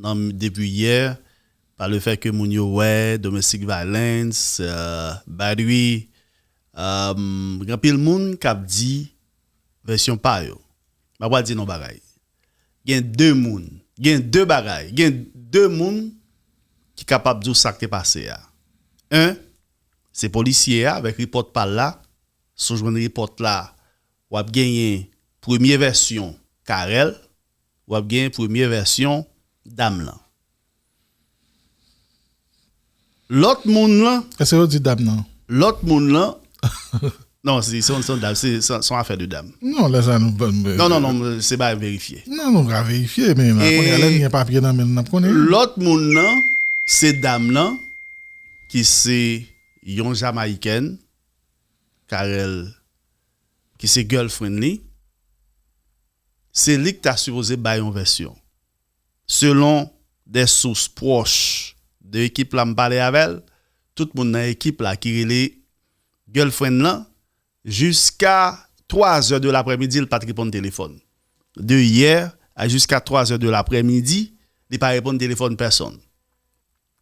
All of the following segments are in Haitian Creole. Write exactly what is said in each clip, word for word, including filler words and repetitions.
nan, depi yè, pa le fè ke moun yo wè domestic violence, euh, battery, euh, gen anpil moun k ap di vèsyon pa yo. M ap pral di nou bagay. Gen de moun, gen de bagay, gen de moun ki kapab di w sa k te pase a. En, se polisye a avèk repòt pa l la. Si w jwenn repòt la, w ap genyen premye vèsyon Carel, w ap genyen premye vèsyon dam lan. Lòt moun lan, Èske yo di dam nan? Lòt moun lan, non, se se yon se yon dam, se se- se yon afè de dam. Non, lè sa nou ban. Non, non, non, se bagay verifye. Non, nou ka verifye, men la, E kounye a, lè n gen papye nan men n, n ap konnen. Lòt moun nan, se dam nan, ki se yon Jamayikèn, Carel, ki se girlfriend li, se li k ta sipoze bay yon vèsyon. Selon de sous pwòch de ekip la m pale avè l, tout moun nan ekip la ki rele girlfriend lan, jiska twa zè de laprèmidi, li pa t reponn telefòn. De yè a jiska twa zè de laprèmidi, li pa reponn telefòn pèsonn.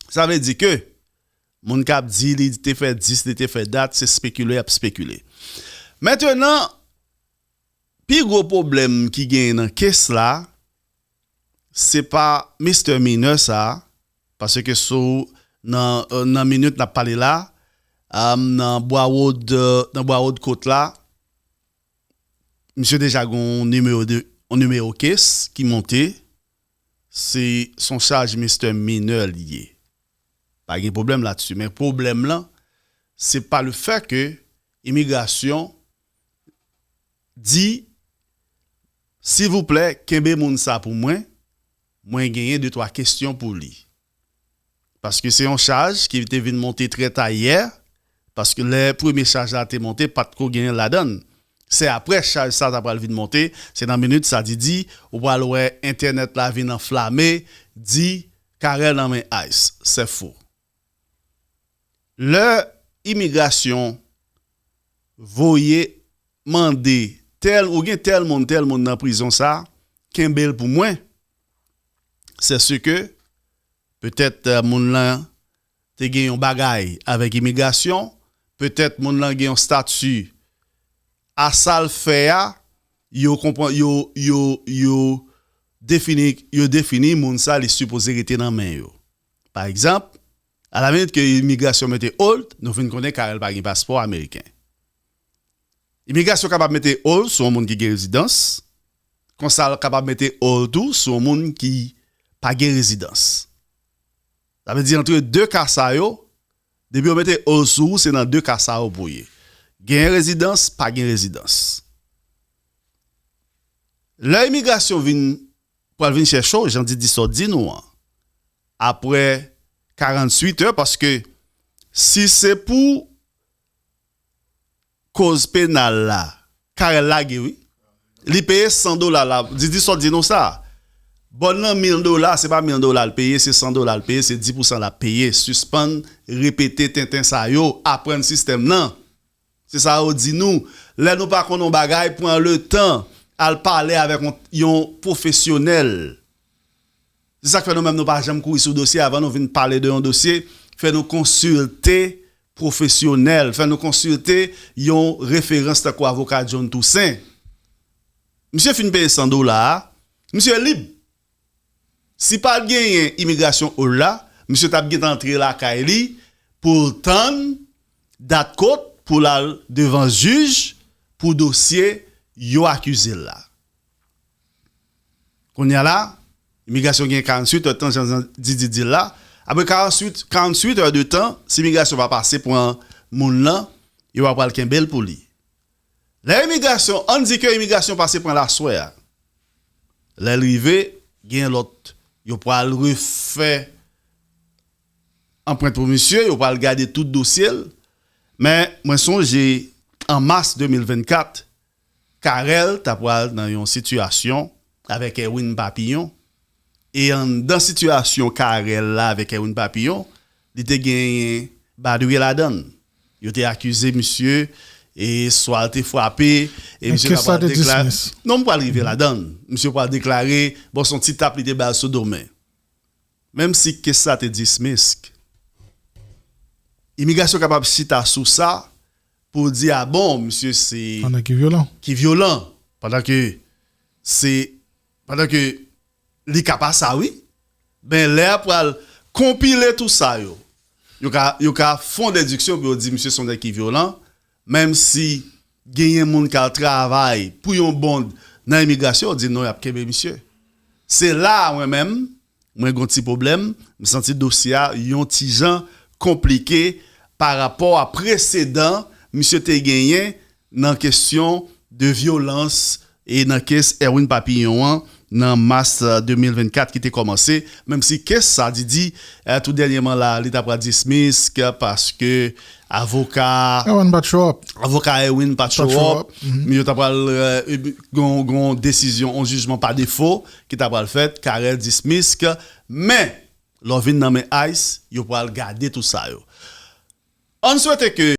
Sa vle di ke moun k ap di li te fè dis, li te fè dat, se spekile y ap spekile. Mentenan, pi gwo pwoblèm ki genyen nan kes la, se pa Mister Mineur sa, paske sou nan, euh, nan minit n ap pale la, um, nan Bwa Wod, euh, nan Bwa Wod kot la, misye deja gen yon nimewo de, yon nimewo kes ki monte, se son chaj Mister Mineur li ye. Pa gen pwoblèm ladsi, men pwoblèm lan, se pa le fè ke imigrasyon di, silvouplè, kenbe moun sa pou mwen, mwen genyen de twa kesyon pou li. Paske se yon chaj ki te vin monte trè ta yè, paske lè premye chaj la te monte, pa t ko genyen ladan l. Se aprè chaj sa ta pral vin monte, se nan minit sa Didi, ou pral wè entènèt la vin anflame, di Carel nan men ice, se fo. Lè imigrasyon voye mande tèl, ou gen tèl moun, tèl moun nan prizon sa, kenbe l pou mwen, se si ke petèt, euh, moun lan te gen yon bagay avèk imigrasyon, petèt moun lan gen yon stati a sa l fè a, yo konprann, yo, yo, yo defini, yo defini moun sa li sipoze rete nan men yo. Pa egzanp, alaminit ke imigrasyon mete hold, nou vin konnen Carel pa gen paspò ameriken. Imigrasyon kapab mete hold sou yon moun ki gen rezidans, konsa l kapab mete hold tou sou yon moun ki pa gen rezidans. Sa vle di, antre de ka sa yo, depi yo mete hold sou ou, se nan de ka sa yo pou w ye. Genyen rezidans, pa gen rezidans. Lè imigrasyon vin, pral vin chèche w, jan Didi sot di nou an, aprè karanntuit è, paske si se pou koz penal la, Carel lage, wi. Li peye san dola la. Didi sot di nou sa. Bòn nan mil dola, se pa mil dola l peye, se san dola l peye, se dis pousan l ap peye. Sispann repete tenten sa yo, aprann sistèm nan. Se sa yo di nou. Lè nou pa konn yon bagay, pran letan, al pale avèk yon, yon pwofesyonèl. Se sa k fè nou menm nou pa janm kouri sou dosye avan nou vin pale de yon dosye, fè nou konsilte pwofesyonèl, fè nou konsilte yon referans tankou avoka John Toussaint. Misye fin peye san dola a, misye lib. Si pa t genyen imigrasyon hold la, misye t ap gentan antre lakay li pou l tann dat kot pou l al devan jij pou dosye yo akize l la. Kounye a la, imigrasyon gen karanntuit è tan, jan Didi di l la. Apre karanntuit, karanntuit è de tan, si imigrasyon pa pase pran moun lan, yo pa pral kenbe l pou li. Lè imigrasyon, ann di ke imigrasyon pase pran l aswè a. Lè l rive, gen lòt, yo pral refè anprent pou misye, yo pral gade tout dosye l. Men, mwen sonje, an mas de mil vennkat, Carel ta pral nan yon sitiyasyon avèk Erwin Papillon. E anndan sitiyasyon Carel la avèk Erwin Papillon, li te genyen Badri ladan l. Yo te akize misye, e swa l te frape, e misye ta pral deklare. Non, m pral rive ladan l. Misye pral deklare, bon, se yon ti tap li te ba l sou do men. menm si kes la te dismiss, imigrasyon kapab chita sou sa pou di, a bon, misye se ki vyolan. Ki vyolan. Pandan ke se pandan ke li ka pa sa, wi. Ben, lè a pral konpile tou sa yo, yo ka, yo ka fon dediksyon pou yo di misye se yon nèg ki vyolan, menm si genyen moun k al travay pou yon bond nan imigrasyon, yo di non, y ap kenbe misye. Se la a, mwen menm, mwen gon ti pwoblèm, m santi dosye a yon ti jan konplike pa rapò a presedan misye te genyen nan kesyon de vyolans e nan kes Erwin Papillon an nan mas de mil vennkat ki te kòmanse, menm si kes sa, Didi, tou dènyèman la, li ta pral dismiss paske avoka Erwin pa t show up. Avoka Erwin pa t show up. Yo ta pral gon desizyon, yon jijman pa defo ki ta pral fèt, Carel dismiss. Men lè w vin nan men ICE, yo pral gade tou sa yo. Ann swete ke